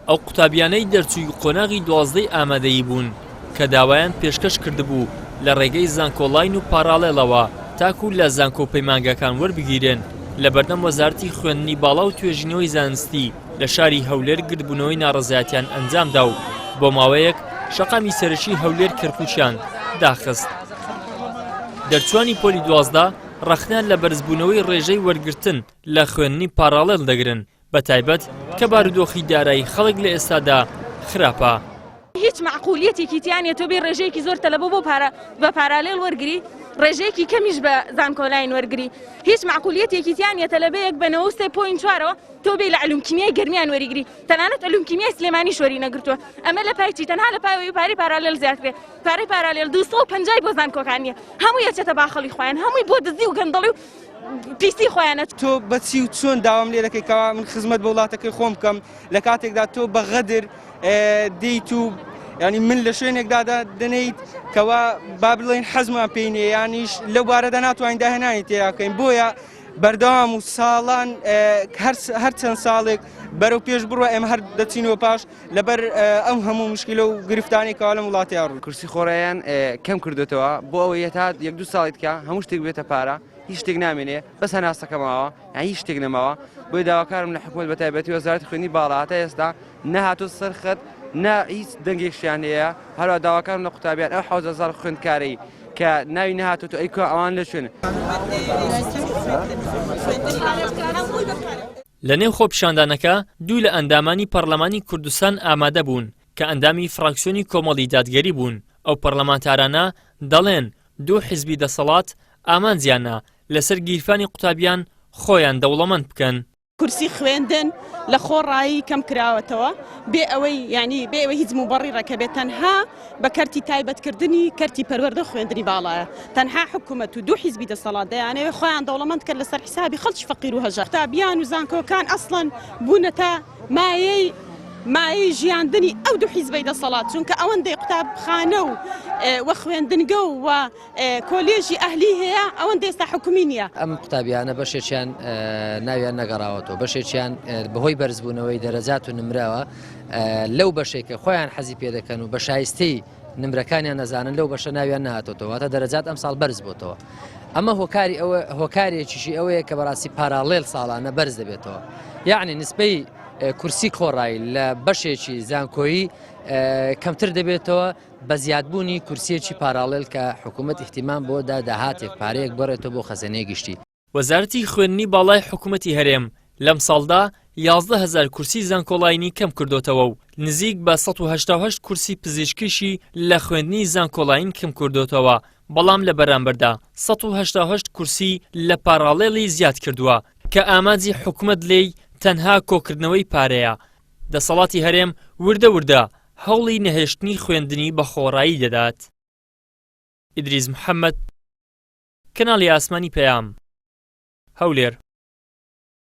ئەو قوتابیانەی دەرچووی قۆناغی دوازدەی ئامادەیی بوون کە داوایان پێشکەش کردبوو لە ڕێگەی زانکۆلاین و پاراڵێڵەوە تاکو لە زانکۆ و پەیمانگاکان وەربگیرێن لە بەردەم وەزارەتی خوێندنی باڵا و توێژینەوەی زانستی لە شاری هەولێر گردبوونەوەی ناڕەزایەتیان ئەنجامدا و بۆ ماوەیەک شەقامی سەرەکی هەولێر کەرکوکیان داخست. دەرچوانی پۆلی 12 ڕەخنە لە بەرزبوونەوەی ڕێژەی وەرگرتن لە خوێندنی پاراڵێڵ دەگرن بەتایبەت کە بارودۆخی دارایی خەڵک لە ئێستادا خراپە. هیچ مەعقولیەتێکی تیا نیە تۆ بێی ڕێژەیەکی زۆر تەلەبە بۆ پارە بە پارالێل وەرگری ڕێژەیەکی کەمیش بە زانکۆلاین وەرگری هیچ مەعقولیەتێکی تیا نیە تەلەبەیەک بە 93 point چوارەوە تۆ بێی لە علوم کیمیای گەرمیان وەریگری تەنانەت علوم کیمیای سلێمانیش وەری نەگرتووە ئەمە لە پای چی تەنها لە پای پارەی پارالێل زیاد کرێ پارەی پارالێل 250 بۆ زانکۆکان نیە هەمووی ئەچێتە باخەڵی خۆیان هەمووی بۆ دزی و گەندەڵی و پیسی خۆیانە. تۆ بە چی و چۆن داوام لێ دەکەی کەوا من خزمەت بە وڵاتەکەی خۆم بکەم لە کاتێکدا تۆ بە غەدر دێیت و ینی من لە شوێنێکدا دەنێیت کەوا با بڵێن حەزمان پێی نییە یانیش لەو بارەدا ناتوانین داهێنانی تێیاکەین بۆیە بەردەوام و ساڵان هەر چەند ساڵێک بەرەو پێش بڕوە ئێمە هەر دەچینەوە پاش لەبەر ئەم هەموو مشکلە و گرفتانەی کەوا لەم وڵاتەیا ڕوو. کورسی خۆڕایان کەم کردۆتەوە بۆ ئەوەی هەتا یەک دوو ساڵی دیکە هەموو شتێک بێتە پارە هیچ شتێک نامێنێ بەس هەناسەکە ماوە یان هیچ شتێک نەماوە بۆیە داواکارم لە حکومەت بە تایبەتی وەزارەتی خوێندنی باڵا هەتا ئێستا نەهاتۆ سەر خەت نە هیچ دەنگێکشیان هەیە هەروە داواکارم لە قوتابیان ئەو 7000 خوێندکارەی کە ناوی نەهاتۆتە ئەی کوا ئەوان لە کوێن؟ لە نێو خۆپیشاندانەکە دوو لە ئەندامانی پەڕلەمانی کوردستان ئامادە بوون کە ئەندامی فراکسیۆنی کۆمەڵی دادگەری بوون، ئەو پەڕلەمانتارانە دەڵێن دوو حیزبی دەسەڵات ئامانجیانە لەسەر گیرفانی قوتابیان خۆیان دەوڵەمەند بکەن. کورسی خوێندن لە خۆڕایی کەم کراوەتەوە بێ ئەوەی یانی بێ ئەوەی هیچ موبەڕیڕێک هەبێت تەنها بە کەرتی تایبەتکردنی کەرتی پەروەردە و خوێندنی باڵایە تەنها حکومەت و دوو حیزبی دەسەڵات دەیانەوێت خۆیان دەوڵەمەند کەن لەسەر حیسابی خەڵکی فەقیر و هەژار قوتابیان و زانکۆکان ئەسڵەن بوونەتە مایەی مایەی ژیاندنی ئەو دوو حیزبەی دەسەڵات چونکە ئەوەندەی قوتابخانە و و خوێندنگە و و کۆلێژی ئەهلی هەیە ئەوەندە ئێستا حکومی نییە. ئەم قوتابیانە بەشێکیان ناویان نەگەڕاوەتەوە بەشێکیان بەهۆی بەرزبوونەوەی دەرەجات و نمرەوە لەو بەشێک کە خۆیان حەزی پێ دەکەن و بە شایستەی نمرەکانیان نەزانن لەو بەشە ناویان نهاتۆتەوە واتە دەرەجات ئەم ساڵ بەرز بۆتەوە ئەمە هۆکاری ئەوە هۆکارێکیشی ئەوەیە کە بەڕاستی پاراڵێل ساڵانە بەرز دەبێتەوە یعنی نسبەی کورسی خۆڕایی لە بەشێکی زانکۆیی کەمتر دەبێتەوە بە زیادبوونی کورسیەکی پاراڵێل کە حکوومەت ئیهتیمام بۆ دا داهاتێک پارەیەک بڕێتەوە بۆ خەزێنەی گشتی. وەزارەتی خوێندنی باڵای حکوومەتی هەرێم لەمساڵدا 11 هەزار کورسی زانکۆڵاینی کەم کردۆتەوە و نزیک بە 188 کورسی پزیشکیشی لە خوێندنی زانکۆڵاین کەم کردۆتەوە، بەڵام لە بەرامبەردا 188 کورسی لە پاراڵێڵی زیاد کردووە کە ئامانجی حکومەت لێی تەنها کۆکردنەوەی پارەیە. دەسەڵاتی هەرێم وردە وردە هەوڵی نەهێشتنی خوێندنی بەخۆڕایی دەدات. ئیدریس محەمەد، کەناڵی ئاسمانی پەیام، هەولێر.